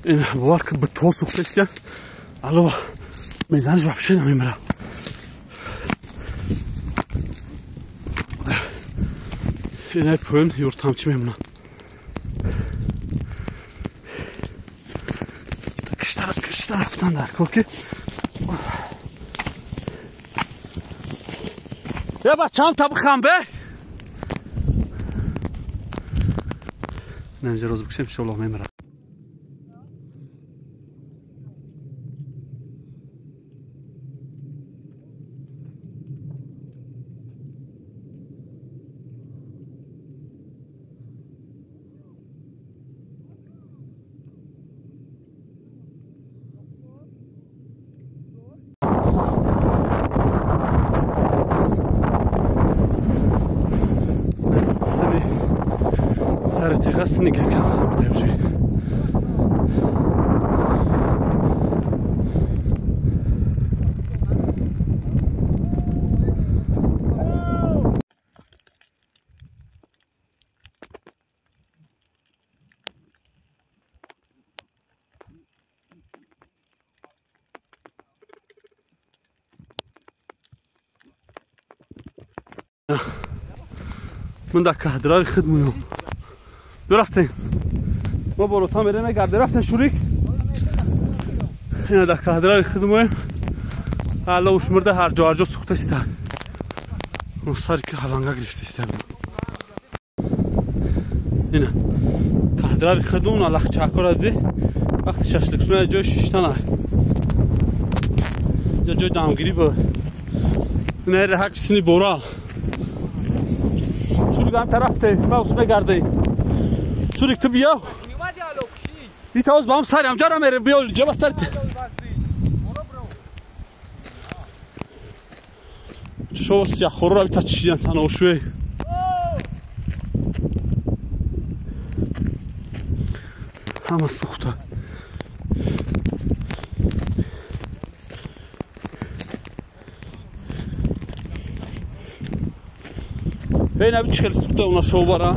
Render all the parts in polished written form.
Ин бовар ки бито сӯхтаистиян, алова мезаниш вообще намемира. Инай поён юртамчӣ мемонад. Кишта рафтан дар кор ки е бачаам та бихам бе. Намза роз бикшем, иншоаллоҳ мемирад. Сари теға синига кам хамида уже. Ман дар каҳдрави худ муём. Рафтем. Мо болота мерем, гарде рафтем шурик. Ина дар каҳдрави худ моем. Алла ушмурда ҳар ҷо ҳар ҷо сӯхта иста. Сари ки ҳаланга гирифта иста. Ина каҳдрави худмон алахчакора диди. Вақти шашлик шуна ҷои шиштана. Ҷо ҷои дамгирӣ буд. Ина раҳак сини бора. Шурик ҳам тарафте, ма ус мегардем. Шурик ту биё. Итоз ба ҳам сари ҳамҷара мерем, биё ҷаба сарт. Шо сияхорро бита чишидан таношӯе. Ҳама сӯхта. Бейна би чӣ хел сӯхта уна шовбара.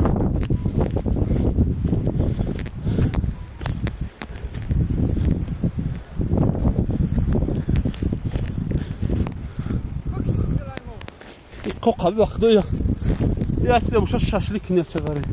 Қоқаби вақтоя. Я чизе боша шашлик не чагаре.